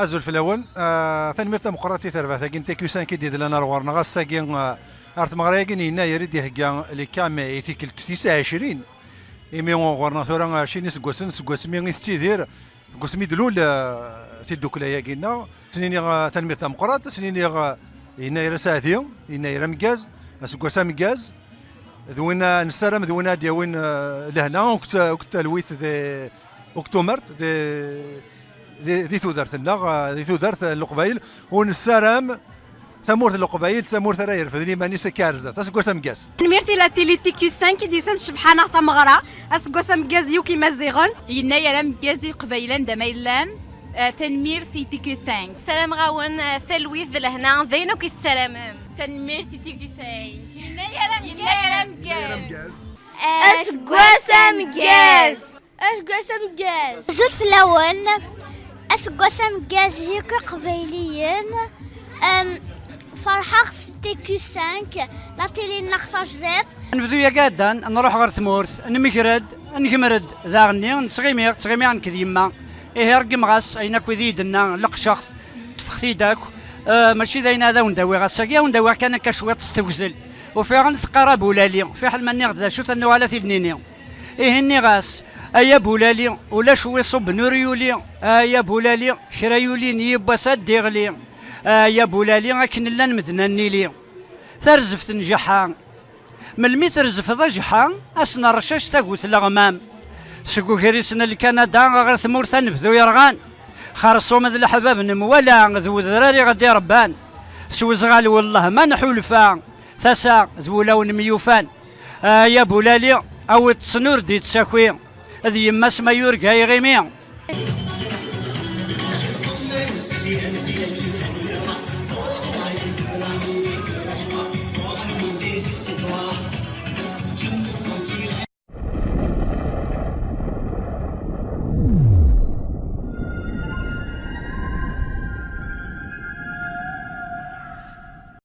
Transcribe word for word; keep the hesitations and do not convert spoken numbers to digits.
Azul fell-awen. Ah, tanemmirt tameqqrant i terbaɛt-agi n T Q cinq i d-idlan ar ɣur-neɣ ass-agi, ah, ar tmeɣra-agi n Yennayer i d-ihegga l'ICAM i tikkelt tis ɛecrin. Imi ɣur-neɣ tura, ah, ɛecrin iseggasen seg wasmi i tettidir, deg wasmi i d-lul, ah, tiddukla-agi-nneɣ. Ad sen-iniɣ, ah, tanemmirt tameqqrant, ad sen-iniɣ, ah, Yennayer aseɛdi, Yennayer ameggaz, aseggas ameggaz. D win, ah, nessaram d win ad d-yawin, ah, lehna, akked, akked talwit di, akked tumert di, di, di tudert-nneɣ, ah, di tudert n Leqbayel, u nessaram tamurt n Leqbayel d tamurt ara irefden iman-is akka ar zdat. Aseggas ameggaz. Tanemmirt i la télé T Q cinq i d-yusan tcebḥa-neɣ tameɣra. Aseggas ameggaz yakk Imaziɣen. Yennayer ameggaz i Leqbayel anda ma yellan. Eh, tanemmirt i T Q cinq. Ssarameɣ-awen, eh, talwit d lehna, d ayen akk i tessaramem. Tanemmirt i T Q cinq. Yennayer ameggaz. Aseggas ameggaz. Aseggas ameggaz. Azul fell-awen. Aseggas ameggaz yakk Iqbayliyen. Em, ferḥeɣ s T Q cinq, la télé-nneɣ tajdiṭ. Nebdu yagi ɛeddan, nruḥ ɣer tmurt, nmeger-d, ngemmer-d daɣenni, nettɣimi, ttɣimiɣ nekk d yemma. Ihi ṛeggmeɣ-as ayen akk i d iyi-d-tenna, leqceɣ-t, ṭṭfeɣ-t-id akk. Eh, mačči d ayen ad awen-d-awiɣ ass-agi, ad awen-d-awiɣ kan akka cwiṭ s tegzel. Ufiɣ-n teqqar a Bulali, fiḥel ma nniɣ-d d acu-t, ad nuɣal ad t-id-nini. Ihi nniɣ-as, ay a Bulali, ulac wi ṣubben ur yuli, ay a Bulali, kra yulin yiwwas ad d-iɣli, ay a Bulali, akken llan medden ad nili. Tarzeft n Jaḥa. Melmi trezfeḍ a Jaḥa, ass n rrcac tagut leɣmam. Seg ugris n Lkanada ɣer tmurt anebdu yerɣan. Xerṣum d leḥbab nemwala, d wedrar i ɣ-d-irebban. S wezɣal wellah ma nḥulfa, tasa d wulawen myufan. Ay a Bulali, a wi ṭṭsen ur d-ittsaki, d yemma-s ma yurga iɣimi.